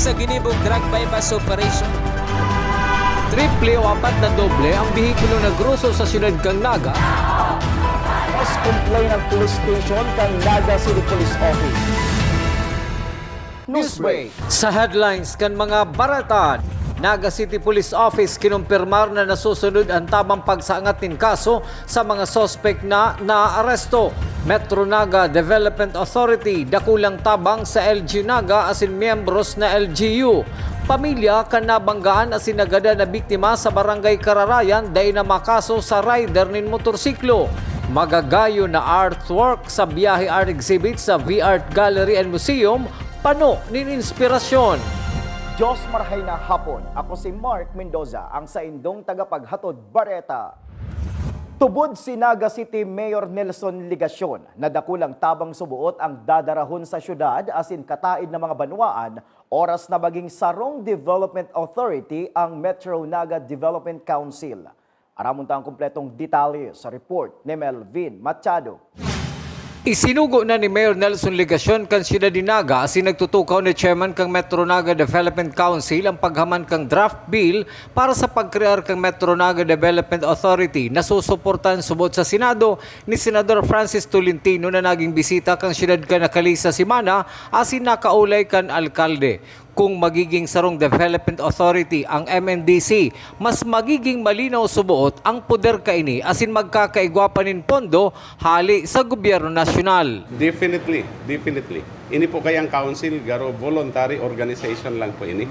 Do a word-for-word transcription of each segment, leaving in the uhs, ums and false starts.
Sa ginibong drug buy-bust operation. Triple o apat na doble ang behikulo na groso sa siyudad kan Naga. Mas complain ang police station kan Naga City Police Office. Newsbreak. Sa headlines kan mga bareta, Naga City Police Office kinumpirmar na nasusunod ang tamang pagsaangat nin kaso sa mga suspek na naaresto. Metro Naga Development Authority, dakulang tabang sa L G Naga asin miyembros na L G U. Pamilya kan nabanggaan asin nagadan na biktima sa Barangay Kararayan dai na makaso sa rider nin motorsiklo. Magagayon na artwork sa Biyahe Art Exhibit sa V Art Gallery and Museum, pano nin inspirasyon. Diyos marhay na hapon. Ako si Mark Mendoza, ang saindong tagapaghatod bareta. Tubod si Naga City Mayor Nelson Legacion na dakulang tabang suboot ang dadarahon sa syudad asin kataed na mga banwaan oras na maging sarong development authority ang Metro Naga Development Council. Aramon ta ang kompletong detalye sa report ni Melvin Machado. Isinugo na ni Mayor Nelson Legacion kan siyudad ni Naga asin nagtutukaw ni Chairman kan Metro Naga Development Council ang paghaman kan draft bill para sa pagkrear kan Metro Naga Development Authority na susuportahan subot sa Senado ni Senador Francis Tolentino na naging bisita kan siyudad kan nakalihis na semana asin nakaulay kan alkalde. Kung magiging sarong development authority ang M N D C, mas magiging malinaw suboot ang poder kaini asin magkakaigwa pa nin pondo hali sa gobyerno nasyonal. Definitely, definitely. Ini po kayang council, garo voluntary organization lang po ini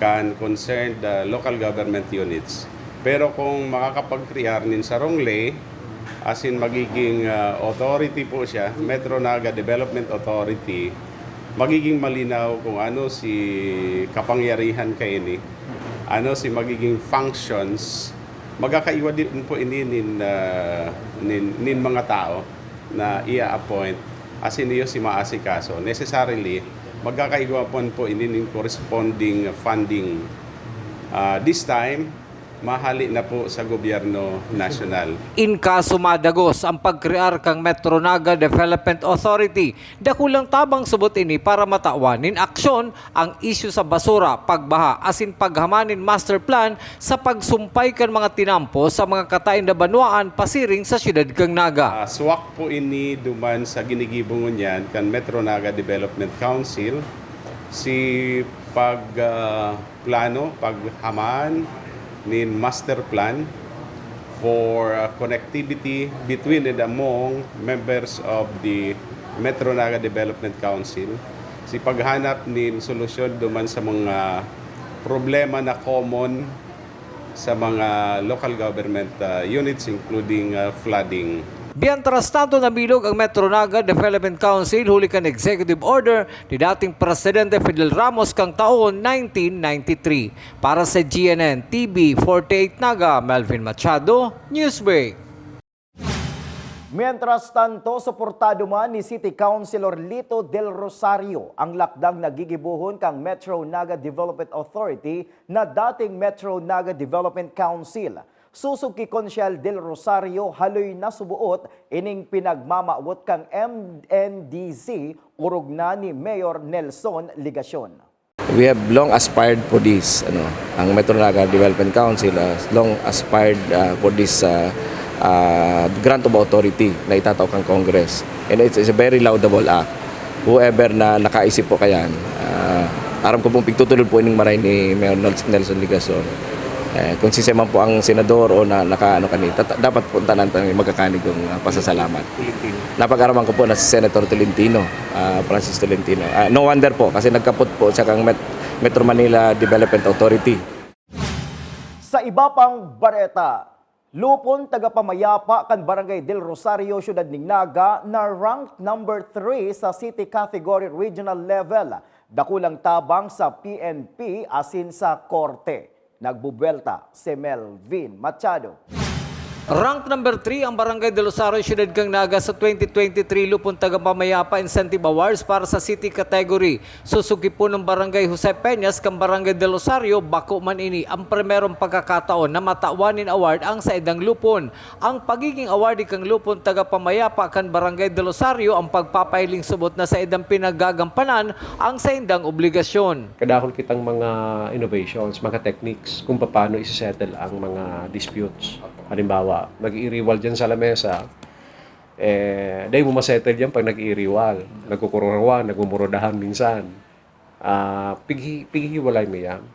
kan concerned uh, local government units. Pero kung makakapag-crear nin sarong ley, asin magiging uh, authority po siya, Metro Naga Development Authority, magiging malinaw kung ano si kapangyarihan kaini, ano si magiging functions, magkakaiwa din po ini nin, uh, nin, nin mga tao na i-appoint asin iyo si maasikaso. Necessarily, magkakaigwa po ini nin corresponding funding. Uh, this time, mahali na po sa gobyerno nasyonal. In kaso madagos ang pagkrear kan Metro Naga Development Authority, dakulang tabang subot ini para matawan nin aksyon ang isyu sa basura, pagbaha asin paghaman nin master plan sa pagsumpay kan mga tinampo sa mga kataed na banwaan pasiring sa siyudad kan Naga. Uh, swak po ini duman sa ginigibo ngunyan kan Metro Naga Development Council, si pag uh, plano, paghaman nin master plan for uh, connectivity between and among members of the Metro Naga Development Council, si paghanap nin solusyon duman sa mga problema na common sa mga local government uh, units, including uh, flooding. Mientras tanto, nabilog ang Metro Naga Development Council huli kan executive order ni dating Presidente Fidel Ramos kan taon nineteen ninety-three. Para sa G N N T V forty-eight Naga, Melvin Machado, Newsbreak. Mientras tanto, suportado man ni City Councilor Lito Del Rosario ang lakdang na gigibohon kan Metro Naga Development Authority na dating Metro Naga Development Council. Sosog ki Konsyal Del Rosario, haloy na suboot ining pinagmamawot kan M N D C, orog na ni Mayor Nelson Legacion. We have long aspired for this. Ano, ang Metro Naga Development Council has long aspired uh, for this uh, uh, grant of authority na itatao kan Congress. And it's, it's a very laudable act. Whoever na nakaisip po kayan, uh, aram ko pong pigtutulod po ining maray ni Mayor Nels- Nelson Legacion. Eh, kung sisay man po ang senador o na naka ano kani, tata- dapat po tanan tayo magkakanig ng uh, pasasalamat. Napag-araman ko po na si Senator Tolentino, uh, Francis Tolentino. Uh, no wonder po kasi nagkapot po siya kang Met- Metro Manila Development Authority. Sa iba pang bareta, lupon tagapamayapa kan Barangay Del Rosario, Siyudad nin Naga, na ranked number three sa city category regional level. Dakulang tabang sa P N P asin sa korte. Nagbubuwelta si Melvin Machado. Rank number three ang Barangay Del Rosario, Siyudad kan Naga sa twenty twenty-three Lupon Tagapamayapa Incentive Awards para sa City Category. Susog ki punong Barangay Jose Peñas kan Barangay Del Rosario, bako man ini ang primerong pagkakataon na matawan nin award ang saindang lupon. Ang pagiging awardee kan Lupon Tagapamayapa kan Barangay Del Rosario ang pagpapahiling subot na saindang pinaggagampanan ang saindang obligasyon. Kadakul kitang mga innovations, mga techniques kung paano isi-settle ang mga disputes. Halimbawa, nag-iiriwal dyan sa lamesa, eh, dai mo masettle yan pag nag-iiriwal. Nagkukururuan, nagmumurudahan minsan. Ah, pighi-, pighihiwalay mo yan.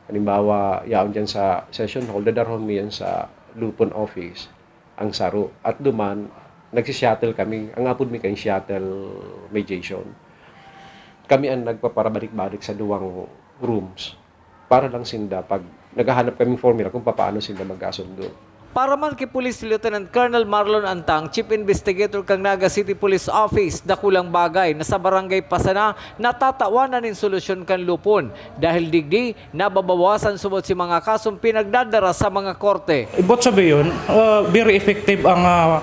Halimbawa, yaon dyan sa session hall, dadarhon mo yan sa Lupon office, ang saro. At duman, nagsishuttle kami. Ang apod mi kan shuttle mediation. Kami ang nagpaparabalik-balik sa duwang rooms para lang sinda pag naghahanap kaming formula kung papaano sinda magkasundo. Para man ki Police Lieutenant Colonel Marlon Antang, Chief Investigator kan Naga City Police Office, dakulang bagay na sa Barangay Pasana natatawanan nin solusyon kan lupon. Dahil digdi, nababawasan subot si mga kasong pinagdadara sa mga korte. Ibot sabi yun, ah, very effective ang, ah,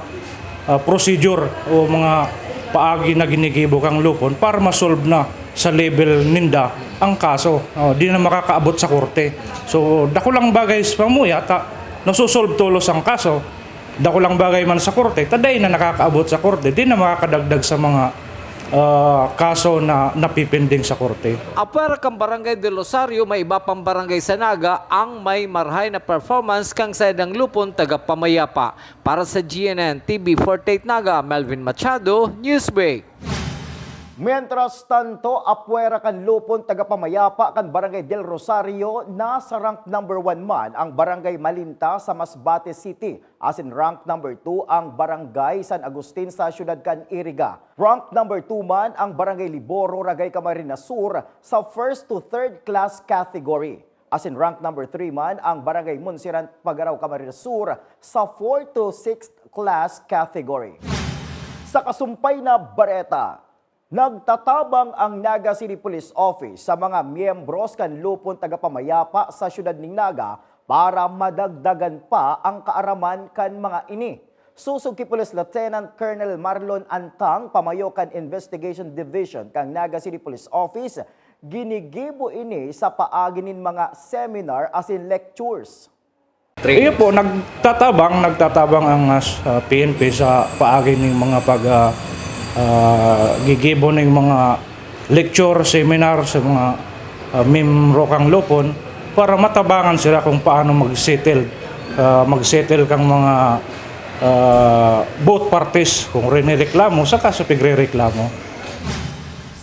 ah, procedure o mga paagi na ginigibo kang lupon para ma-solve na sa level ninda ang kaso. Oh, di na makakaabot sa korte. So, dakulang bagay sa pamuya ta nasusolve tolos ang kaso. Dakulang bagay man sa korte, ta dai na nakakaabot sa korte, di na makakadagdag sa mga, ah, kaso na napipending sa korte. Apwera kan Barangay Del Rosario, may iba pang barangay sa Naga ang may marahay na performance kan saindang lupon tagapamayapa. Para sa G N N T V forty-eight Naga, Melvin Machado, Newsbreak. Mientras tanto, apwera kan lupon tagapamayapa kan Barangay Del Rosario, nasa rank number one man ang Barangay Malinta sa Masbate City, asin rank number two ang Barangay San Agustin sa siyudad kan Iriga. Rank number two man ang Barangay Liboro, Ragay, Camarines Sur sa first to third class category. Asin rank number three man ang Barangay Monsiran, Pagarao, Camarines Sur sa fourth to sixth class category. Sa kasumpay na bareta, nagtatabang ang Naga City Police Office sa mga miyembros kan lupon tagapamayapa sa siyudad nin Naga para madagdagan pa ang kaaraman kan mga ini. Susog ki Police Lieutenant Colonel Marlon Antang, pamayo kan Investigation Division kan Naga City Police Office, ginigibo ini sa paagi nin mga seminar asin lectures. Iyo po, nagtatabang, nagtatabang ang, ah, s-, ah, P N P sa paagi ning mga pag, ah, ah, gigibo ning mga lecture, seminar sa mga, ah, miyembro kang lupon para matabangan sila kung paano mag-settle, ah, mag-settle kang mga, ah, both parties kung rinireklamo saka sa pigrereklamo.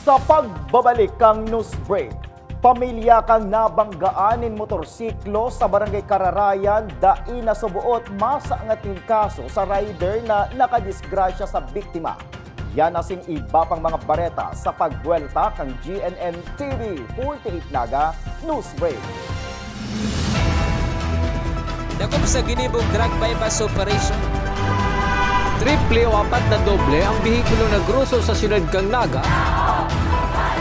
Sa pagbabalik kan news break, pamilya kan nabanggaan nin motorsiklo sa Barangay Kararayan dai nasuboot masangat nin kaso sa rider na nakadisgrasya sa biktima. Yan asin iba pang mga bareta sa pagbuwelta kan G N N T V forty-eight Naga News Break. Dakop sa ginibong drug buy-bust operation. Triple o apat na doble ang behikulo na groso sa siyudad kan Naga.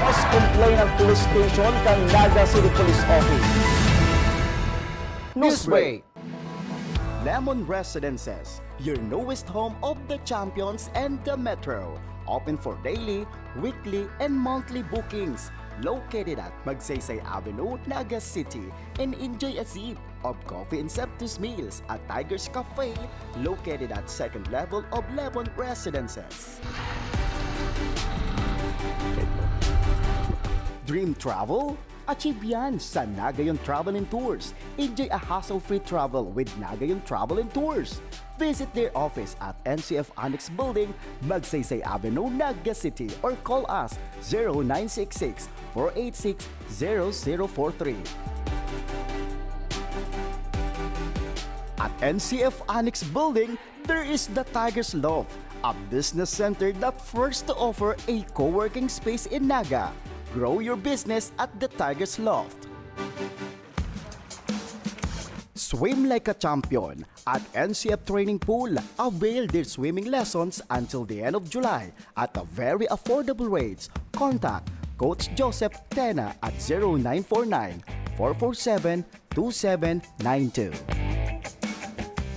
Mas complaint ang police station kan Naga City Police Office. Newsbreak. Lemon Residences, your newest home of the champions and the metro. Open for daily, weekly, and monthly bookings. Located at Magsaysay Avenue, Naga City, and enjoy a sip of coffee and Septus meals at Tiger's Cafe, located at second level of Lemon Residences. Dream travel? Achieve yan sa Nagayon Travel and Tours. Enjoy a hassle-free travel with Nagayon Travel and Tours. Visit their office at N C F Annex Building, Magsaysay Avenue, Naga City, or call us zero nine six six, four eight six, zero zero four three. At N C F Annex Building, there is the Tiger's Loft, a business center that first to offer a co-working space in Naga. Grow your business at the Tiger's Loft. Swim like a champion at N C F Training Pool. Avail their swimming lessons until the end of July at a very affordable rates. Contact Coach Joseph Tena at zero nine four nine, four four seven, two seven nine two.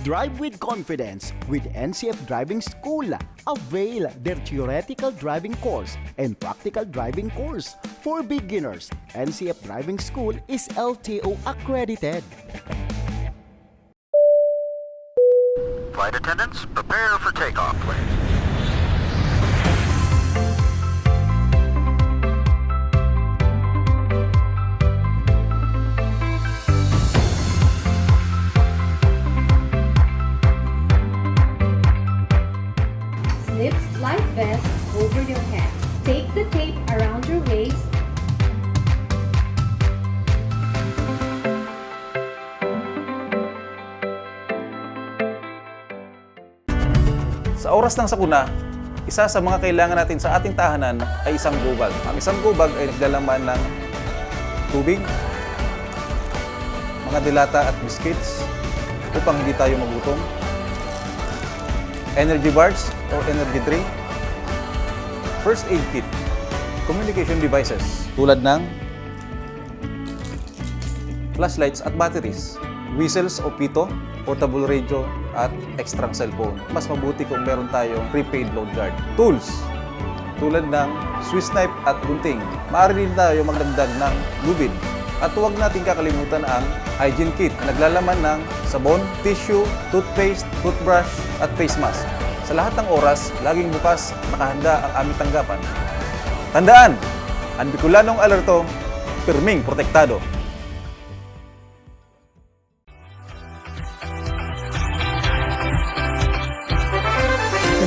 Drive with confidence with N C F Driving School. Avail their theoretical driving course and practical driving course for beginners. N C F Driving School is L T O accredited. Flight attendants, prepare for takeoff, please. Slip life vest over your head. Take the tape around your waist. Sa oras ng sakuna, isa sa mga kailangan natin sa ating tahanan ay isang go bag. Ang isang go bag ay naglalaman ng tubig, mga delata at biscuits upang hindi tayo magutom, energy bars o energy drink, first aid kit, communication devices tulad ng flashlights at batteries, whistles o pito, portable radio, at extrang cellphone. Mas mabuti kung meron tayong prepaid load guard. Tools, tulad ng Swiss knife at gunting. Maaari din tayo magdagdag ng lubid. At huwag nating kakalimutan ang hygiene kit na naglalaman ng sabon, tissue, toothpaste, toothbrush, at face mask. Sa lahat ng oras, laging bukas, nakahanda ang aming tanggapan. Tandaan, ang Bicolanong alerto, pirming protektado.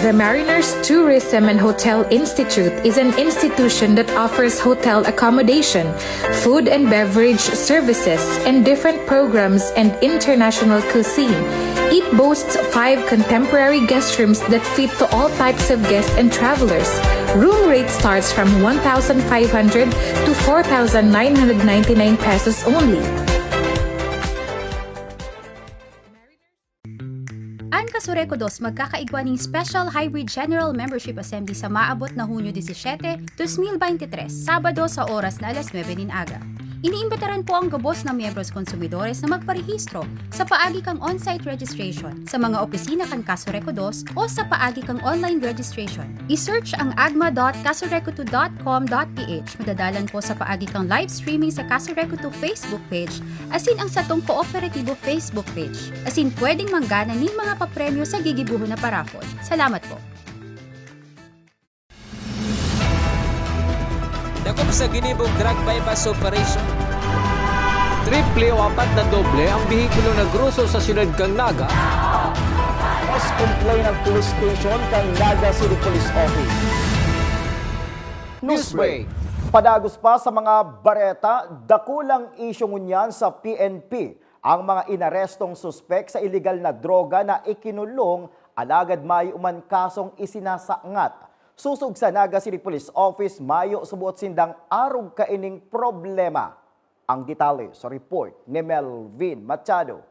The Mariners Tourism and Hotel Institute is an institution that offers hotel accommodation, food and beverage services, and different programs and international cuisine. It boasts five contemporary guest rooms that fit to all types of guests and travelers. Room rate starts from one thousand five hundred to four thousand nine hundred ninety-nine pesos only. An Casureco dos magkakaigwa nin Special Hybrid General Membership Assembly sa maabot na Hunyo disisiete, dos mil beintitres, Sabado sa oras na alas nuebe nin aga. Iniimbitaran po ang gabos na miyembros konsumidores na magparehistro sa paagi kan on-site registration sa mga opisina kan Casureco dos o sa paagi kan online registration. I-search ang agma dot casureco two dot com dot ph. Madadalan po sa paagi kan live streaming sa Casureco two Facebook page asin ang satong kooperatibo Facebook page, asin pwedeng manggana nin mga papremyo sa gigibohon na paraffle. Salamat po! Dakop sa ginibong drug buy-bust operation. Triple o apat na doble ang behikulo na groso sa siyudad kan Naga. Mas complain ang police station kan Naga City Police Office. Newsbreak. Padagos pa sa mga bareta, dakulang isyu ngunyan sa P N P ang mga inarestong suspek sa iligal na droga na ikinulong alagad mayo man kasong isinasangat. Sosog sa Naga City Police Office, mayo subot sindang arog kaining problema. Ang detalye sa report ni Melvin Machado.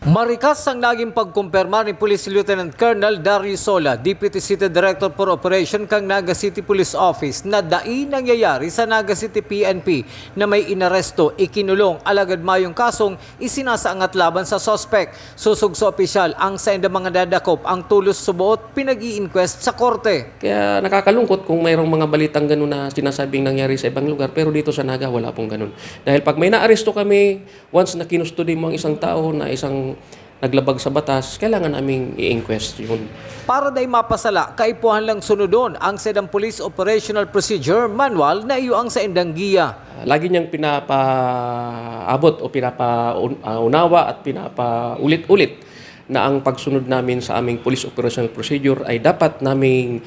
Marikas ang naging pagkumpirma ni Police Lieutenant Colonel Darius Sola, Deputy City Director for Operation kan Naga City Police Office, na dai nangyayari sa Naga City P N P na may inaresto, ikinulong, alagad mayong kasong isinasangat laban sa suspek. Sosog sa opisyal, ang saindang mga nadakop ang tolos suboot pinag-i-inquest sa korte. Kaya nakakalungkot kung mayroong mga balitang ganun na sinasabing nangyari sa ibang lugar, pero dito sa Naga wala pong ganun. Dahil pag may naaresto kami, once na kinustody mo ang isang tao na isang naglabag sa batas, kailangan naming i-inquest yun. Para dai mapasala, kaipuhan lang sunodon ang saindang Police Operational Procedure Manual na iyo ang saindang giya. Lagi niyang pinapaabot o pinapaunawa at pinapaulit-ulit na ang pagsunod namin sa aming Police Operational Procedure ay dapat naming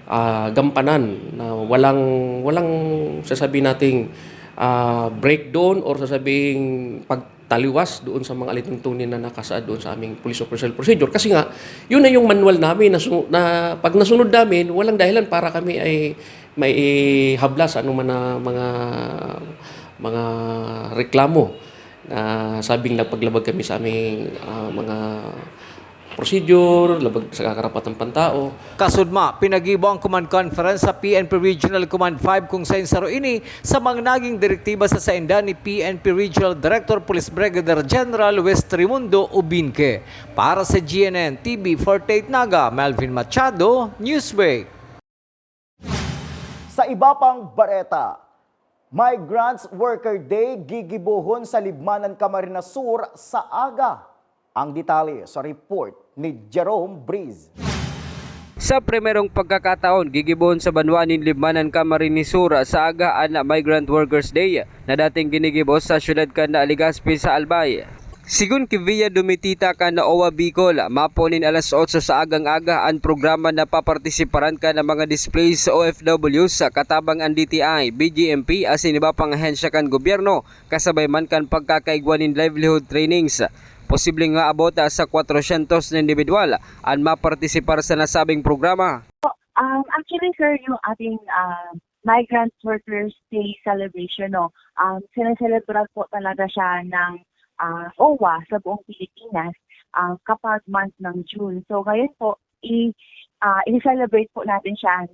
ah, gampanan na walang walang sasabi nating ah, breakdown or sasabing pagtaliwas doon sa mga alituntunin na nakasaad doon sa aming Police Operational Procedure. Kasi nga, yun na yung manual namin na, su- na pag nasunod namin, walang dahilan para kami ay may habla sa anuman na mga mga reklamo na sabing nagpaglabag kami sa aming ah, mga procedure, labag sa karapatan pantao. Kasudma, pinagibo ang command conference sa P N P Regional Command five, kung saen saro ini sa mga naging direktiba sa sainda ni P N P Regional Director Police Brigadier General Wes Trimundo Ubinque. Para sa G N N T V forty-eight Naga, Melvin Machado, Newsbreak. Sa iba pang bareta, Migrants Worker Day gigibohon sa Libmanan, Camarines Sur sa aga. Ang detalye sa report ni Jerome Breeze. Sa primerong pagkakataon, gigibohon sa banwaan nin Libmanan, Camarines Sur sa aga an Migrant Workers Day na dating ginigibo sa siyudad kan Legazpi sa Albay. Sigon ki Via Domitita kan O W A Bicol, mapo nin alas otso sa agang-aga an programa na papartisiparan kan mga displaced O F Ws katabang an D T I, B J M P asin iba pang ahensya kan gobyerno, kasabay man kan pagkakaigwa nin livelihood trainings. Posibleng maabot sa kwatrosyentos na indibidwal an mapartisipar sa nasabing programa. Um, actually, sir, yung ating ah, Migrant Workers Day celebration, no, um, sineselebrar po talaga siya ng ah, O W A sa buong Pilipinas ah, kapag month ng June. So ngayon po, i, ah, i-celebrate po natin siya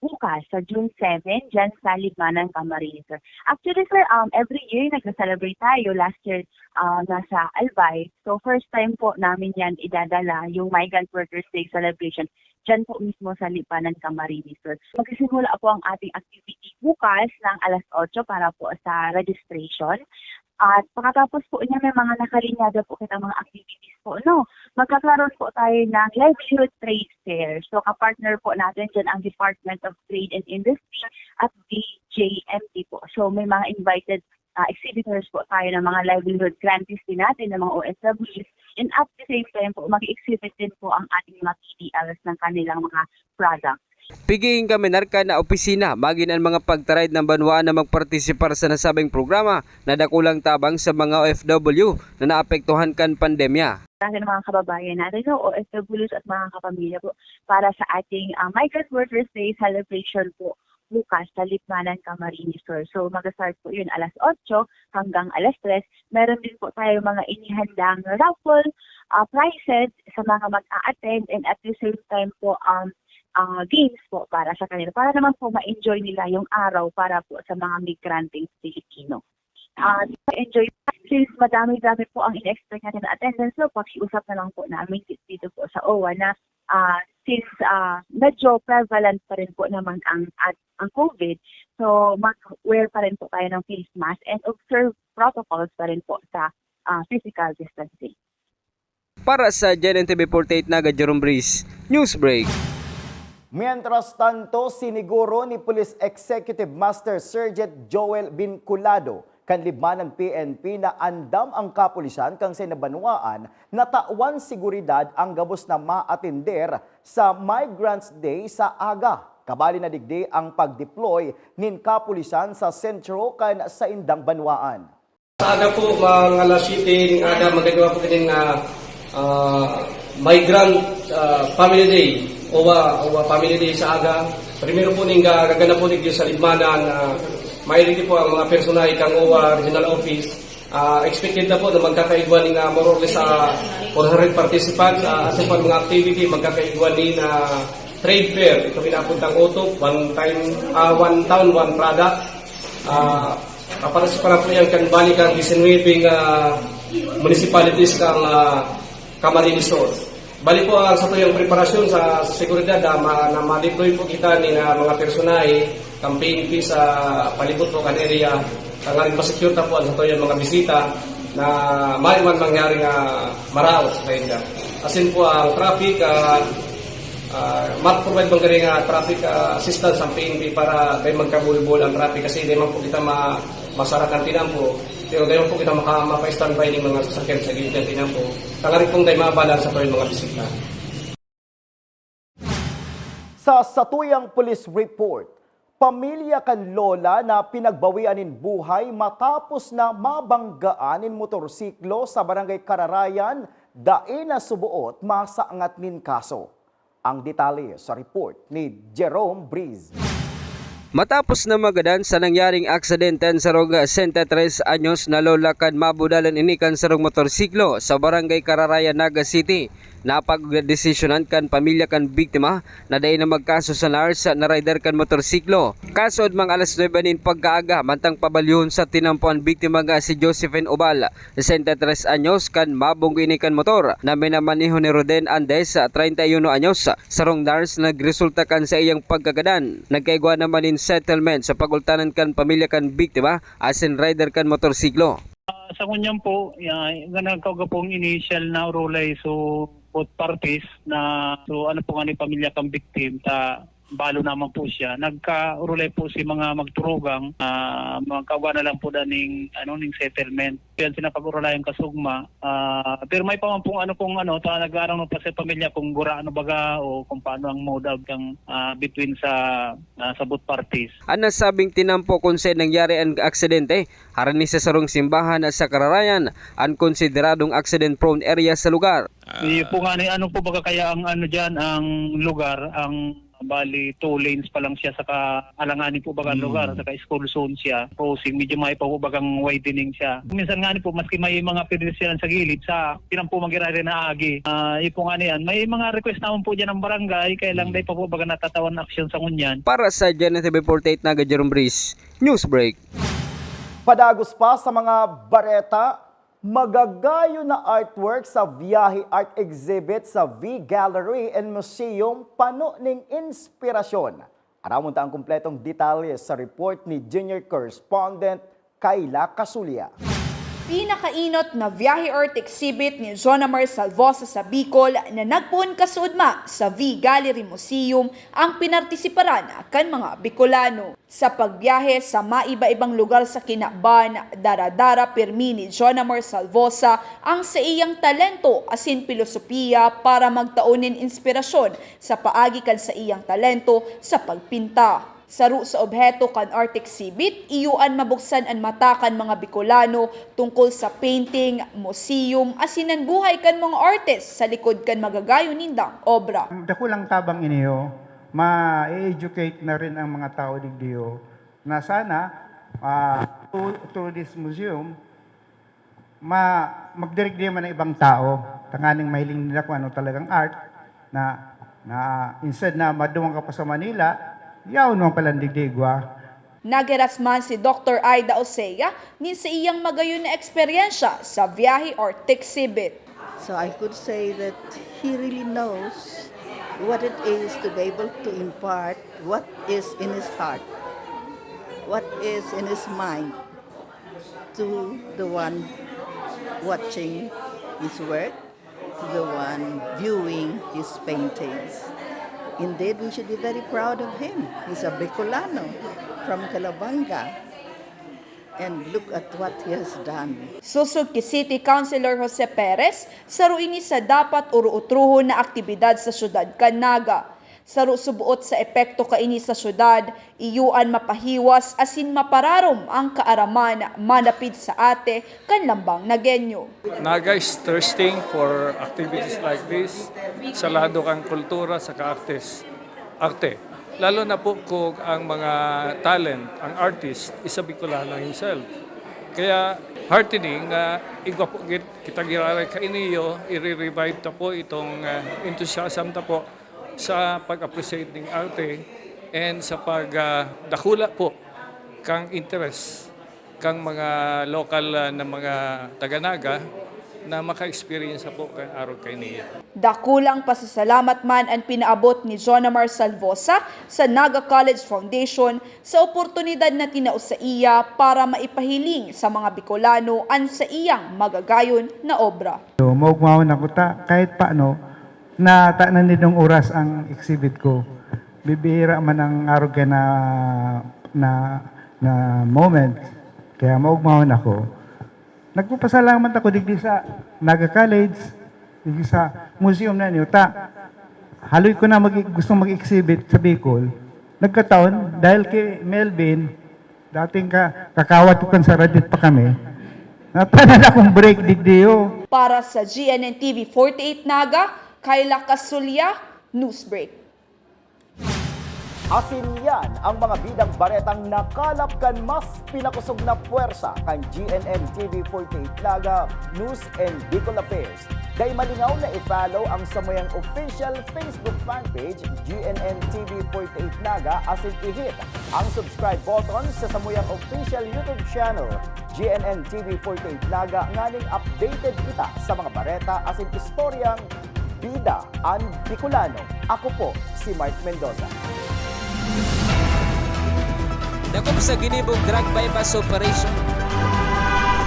bukas sa June seven, dyan sa Libmanan, Camarines. Actually, sir, um, every year nagsa-celebrate tayo. Last year, ah, nasa Albay. So, first time po namin yan idadala, yung Migrant Workers Day celebration, dyan po mismo sa Libmanan, Camarines Sur. Magsisimula po ang ating activity bukas ng alas otso para po sa registration. At pagkatapos po niya, may mga nakalinyada po kita mga activities po, no? Magkakaroon po tayo ng livelihood trade fair. So, kapartner po natin dyan ang Department of Trade and Industry at D J M T po. So, may mga invited ah, exhibitors po tayo ng mga livelihood grantees din natin, ng mga O F Ws. And at the same time po, mag-exhibit din po ang ating mga P D Ls ng kanilang mga products. Piging kami narka na opisina, magin an mga pagtaraid ng banwaan na magpartisipar sa nasabing programa na dakulang tabang sa mga O F W na naapektuhan kan pandemya. Sa mga kababayan natin, no, O F Ws at mga kapamilya po, para sa ating ah, Migrant Workers Day celebration po bukas sa Libmanan, Camarines Sur. So, mag-start po yun alas otso hanggang alas tres. Meron din po tayo mga inihandang raffle ah, prizes sa mga mag-a-attend, and at the same time po, um, ah, games po para sa kanila. Para naman po ma-enjoy nila yung araw para po sa mga migranteng Pilipino. Ah, enjoy. Since madami-dami po ang in-expect natin na attendance, so pakiusap na lang po namin dito po sa O W A na ah, since ah, medyo prevalent pa rin po naman ang, at, ang COVID, so mag-wear pa rin po tayo ng face mask and observe protocols pa rin po sa ah, physical distancing. Para sa G N N T V forty-eight Naga, Jerome Breeze, Newsbreak. Mientras tanto, siniguro ni Police Executive Master Sergeant Joel Vinculado kan Libmanan P N P na andam ang kapulisan kan sain na banwaan na tawan seguridad ang gabos na maatender sa Migrants Day sa aga. Kabali na digdi ang pag-deploy nin kapulisan sa sentro kan saindang banwaan. Sa aga po, mga alas siyete ning aga, magagawa po kini nga ah, Migrant ah, Family Day, O W A, O W A Family Day sa aga. Primero po ning ga- gaganap po digdi sa Libmanan, ah, mahilig po ang mga personahe kang O W A Regional Office. Ah, expected na po na magkakaigwa ni nga more or less ah, four hundred participants. Ah, sa pag mga activity, magkakaigwa ni na trade fair. Ito pinapuntang utop, one time, ah, one town, one product. Ah, kapares pa na po yan kan bali kan disinwebeng ah, municipalities kang ah, Camarines Sur. Bali po ang satuyang preparasyon sa, sa seguridad ah, ma, na ma-deploy po kita ni na mga personahe kan P N P sa palibot po kan area. Tanganing ma-secure ta po ang satuyang mga bisita na may man mangyari nga maraot sa sainda. Asin po ang traffic, ah, ah, mag-provide man gani nga traffic ah, assistance ang P N P para dai magkabulbol ang traffic kasi dai man po kita ma masara kan tinampo, pero dai man po kita maka mapa-standby ning mga sasakyan sa gilid kan tinampo. Tanganing pong dai maabala ang satuyang mga bisita. Sa satuyang police report, pamilya kan lola na pinagbawian nin buhay matapos na mabanggaan nin motorsiklo sa Barangay Kararayan, dai na suboot masangat nin kaso. Ang detalye sa report ni Jerome Breeze. Matapos na magadan sa nangyaring aksidente an sarong sesenta y tres anyos na lola kan mabudalan ini kan sarong motorsiklo sa Barangay Kararayan, Naga City, Napagdesisyonan kan pamilya kan biktima na dai na magkaso sa nurse na rider kan motorsiklo. Kasuodma alas nuebe nin pagkaaga, mantang pabalihon sa tinampo an biktima nga si Josephine Obal, sesenta y tres anyos, kan mabunggo ini kan motor na minamaneho ni Roden Andes, treinta y uno anyos, sarong nurse na nagresulta kan saiyang pagkagadan. Nagkaigwa naman nin settlement sa pagultanan kan pamilya kan biktima asin rider kan motorsiklo. Ah, sa ngunyan po, ya, nga nagkauga pong initial na urulay, so, both parties na, so, ano po nga ni pamilya kang victim, ta balo naman po siya. Nagkaurulay po si mga magturugang, ah, magkauga na lang po da ning, ano, ning settlement. Yan sinapag-urulayan kasugma. Ah, pero may pa man pong ano, kung ano, ta nag-aarang pa sa pamilya kung gura ano baga o kung paano ang mode of kang, ah, between sa, ah, sa both parties. An nasabing tinampo kun saen nangyari an aksidente, harani sa sarong simbahan sa Kararayan, an konsideradong accident-prone area sa lugar. Iyo po nga ni ano po baga kaya ang ano diyan, ang lugar, ang bali two lanes pa lang siya saka alanganin po baga ang Hmm. lugar, saka school zone siya. Crossing, medyo may pa po bagang widening siya. Minsan nga ni po, maski may mga pedestrian sa gilid, sa pinampo magirari na agi. Ah, iyo po nga ni yan. May mga request naman po diyan ng barangay, kaya lang Hmm. dai pa po baga natatawan aksyon sa ngunyan. Para sa G N N T V forty-eight Naga, Jerome Breeze, Newsbreak. Padagos pa sa mga bareta, magagayon na artwork sa Viaje Art Exhibit sa V Gallery and Museum, pano ning inspirasyon. Aramon ta ang kumpletong detalye sa report ni junior correspondent Kayla Casulia. Pinakainot na Viaje Art Exhibit ni Jonamar Salvosa sa Bicol na nagpoon kasuodma sa V Gallery Museum ang pinartisiparan kan mga Bicolano. Sa pagbiyahe sa maiba-ibang lugar sa kinaban, dara-dara pirmi ni Jonamar Salvosa ang saiyang talento asin pilosopiya para magtao nin inspirasyon sa paagi kan saiyang talento sa pagpinta. Saro sa obheto kan art exhibit, iyo an mabuksan an mata kan mga Bicolano tungkol sa painting, museum, asin an buhay kan mga artist sa likod kan magagayon nindang obra. Dakulang tabang ini, oh. Ma-educate na rin ang mga tao digdi, oh, na sana, ah, through, through this museum, ma-, magdirigdi man ang ibang tao, tanganing mahiling nila kung ano talagang art, na, na instead na maduman ka pa sa Manila, yaon man palan digdi igwa. Naghiras man si Doktor Aida Osea nin saiyang magayon na eksperyensya sa Viaje Art Exhibit. So I could say that he really knows what it is to be able to impart what is in his heart, what is in his mind to the one watching his work, to the one viewing his paintings. Indeed, we should be very proud of him. He's a Bicolano from Calabanga. And look at what he has done. Sosog ki City Councilor Jose Perez, saro ini sa dapat uruutrohon na aktibidad sa syudad kan Naga. Saro suboot sa epekto kaini sa syudad, iyo an mapahiwas asin mapararom ang kaaraman manapid sa arte kan lambang Nagueño. Naga is thirsting for activities like this sa lado kan kultura saka artes, arte. Lalo na po kung ang mga talent, ang artist, is a Bicolano himself. Kaya heartening na igwa po git-, kita giraray kaini, i-revive ta po itong, ah, enthusiasm ta po sa pag-appreciate ning arte and sa pag, ah, dakula po kang interest kang mga local, ah, na mga taga-Naga na maka-experience po kan arog kaini. Dakulang pasasalamat man an pinaabot ni Jonamar Salvosa sa Naga College Foundation sa oportunidad na tinao saiya para maipahiling sa mga Bicolano an saiyang magagayon na obra. So, maugmahon ako ta, kahit paano, natanan nindong oras ang exhibit ko. Bibihira man ang arog na, na, na moment, kaya maugmahon ako. Nagpapasalamat ako digdi sa Naga College, digdi sa museum na niyo. Ta, haloy ko na mag-, gustong mag-exhibit sa Bicol. Nagkataon, dahil kay Melvin, dating ka-, kakawat ko kan sa Radit pa kami, natanan akong break digdi, oh. Para sa G N N T V forty-eight Naga, Kayla Casulia, Newsbreak. Asin yan ang mga bidang baretang nakalap kan mas pinakosog na pwersa kan G N N T V forty-eight Naga News and Bicol Affairs. Dai malingaw na i-follow ang samuyang official Facebook fan page, G N N T V forty-eight Naga, asin i-hit ang subscribe button sa samuyang official YouTube channel, G N N T V forty-eight Naga, nganing updated kita sa mga bareta asin istoryang bida an Bicolano. Ako po si Mark Mendoza. Dakop sa ginibong drug buy-bust operation.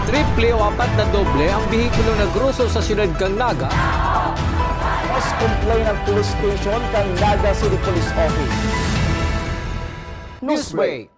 Triple o apat na doble ang behikulo na groso sa siyudad kan Naga. Mas complain ang police station kan Naga City Police Office. Newsbreak.